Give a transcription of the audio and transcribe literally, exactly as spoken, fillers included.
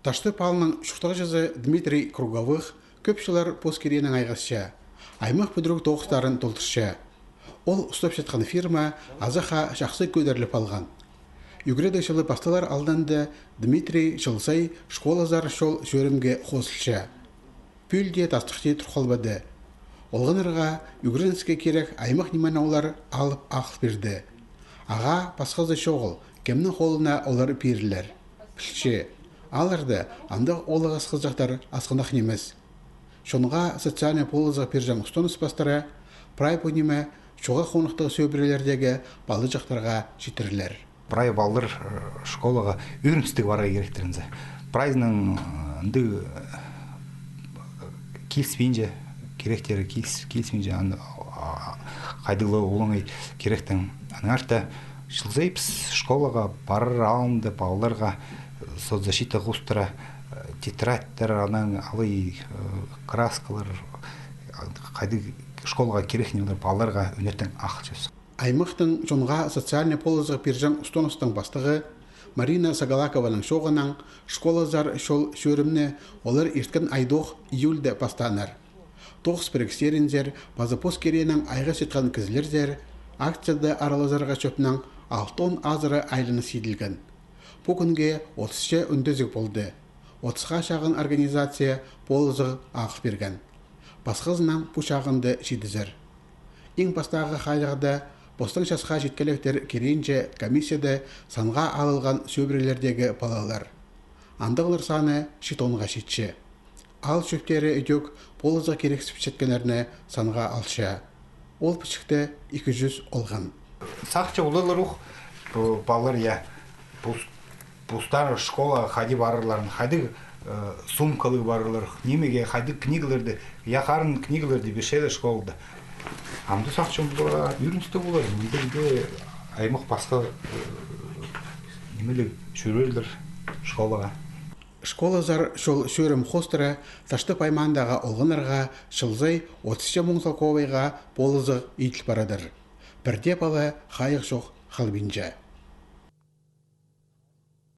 Таштып аалның чуртағҷызы Дмитрий Круговых кӧп чыллар пос кирегінең айғасча, аймах пӱдіріг тоғыстарын толдырча. Ол устапчатхан фирма азахха чахсы кӧдіріліп алған. Ӱгредіг чылы пасталар алнында Дмитрий чыл сай школазар чол чӧрімге хозылча. Пӱӱл дее тастыхти тур халбады. Олғаннарға ӱгреніске кирек аймах нимені олар алып ағыл пирді. Ағаа пасхазы чоғыл, кемнің холына олар пирілер. Пілче, аалларда андағ оолағас хызыҷахтар асхынах нимес. Чонға социальнай полызығ пирҷең устаныс пастыра, прай пу ниме чоға хонықтығ сӧбірелердегі палаҷахтарға читірілер. Прай палалар школаға ӧріністіг парарға киректерінзе. Прайзының ынды киліспинче, киректері киліспинче, хайдағ-ла олаңай киректең. Аннаңар та чыл сай піс школаға парар алнында палаларға соцзащита хостыра, тетрадьтер, анаң алай краскалар, хайдағ школаға кирек нимелер палаларға ӱнеттең ағылчабыс. Аймахтың чонға социальнай полызығ пирҷең устаныстың пастығы Марина Сагалакованың чооғынаң школазар чол чӧрімні олар ирткен айдох, июльда, пастааннар. Тоғыс пірігістерінзер паза пос кирегінең айғасчатхан кізілерзер акцияда аралазарға чӧпнең алтон азыра айланыс иділген. Пу кӱнге отысча ӱндезіг полды. Отысха чағын организация полызығ ағыл пирген. Пасхазынаң пу чағында чидізер. Иң пастағы хайығда постың часха читкелектер киринче комиссияда санға алылған сӧбірелердегі палалар. Андағлар саны читонға читче. Аал чӧптері ідӧк полызығ кирексіпчеткеннерні санға алча. Ол пічікте ікі чӱс олған. Сағынча оларлар ух, пу палалар, я, пос-, постары школаға хайди парарларын, хайди сумкалығ парарлар, нимеге, хайди книгаларды, я, харын книгаларды пирчелер школада. Амды сағынчам, пу ӱріністіг полар, мындағ даа аймах пасха нимелег чӧрерлер школаға. Школазар чол чӧрім хоостыра Таштып аймаандағы олғаннарға чыл сай отысча муң салковайға полызығ иділ парадыр. Пір дее пала хайығ чох халбинча.